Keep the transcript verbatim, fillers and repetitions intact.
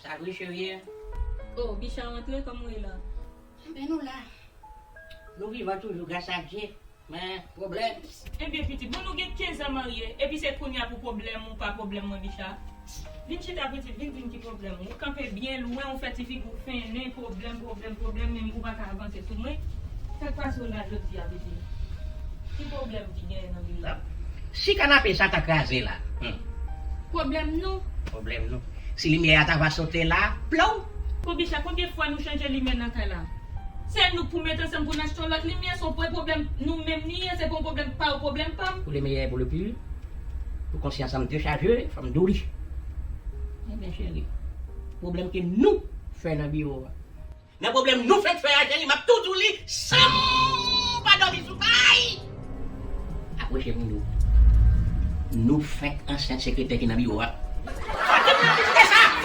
Ap ri cheri. Oh, Bicha rantre, kòman w ye la? Enben nou la. Nou vivan toujou gras a Dye. Men pwoblèm. Ebyen pitit, bon nou gen kenz an marye, epi se kounye a pou pwoblèm ou pa pwoblèm mwen Bicha. Vin chita pitit, vin di m ki pwoblèm ou. Ou kanpe byen lwen, ou fè ti figi w fennen, pwoblèm, pwoblèm, pwoblèm, menm ou pa ka avanse sou mwen. Sa k pase w la jodi a pitit? Ki pwoblèm ki genyen nan vil la? Si kanape sa ta kraze la. Hmm. Pwoblèm nou. Pwoblèm nou. Si limyè a ta va sote la, plow. Ko Bicha, konbyen fwa nou chanje limyè nan kay la? Se nou k pou met ansanm pou n achte yon lòt limyè, se yon pwen pwoblèm nou menm ni ye, se pa yon pwoblèm pa w, pwoblèm pa m. Pou le meyè e pou le pir, pou konsyans an m dechaje, fò m di w li. Ebyen cheri, pwoblèm ke nou fè nan biwo a. Nan pwoblèm nou fenk fè a cheri, m ap tou di w li san m pa dòmi sou kay. Apwoche pou m di w. Nou fenk ansent sekretè ki nan biwo a.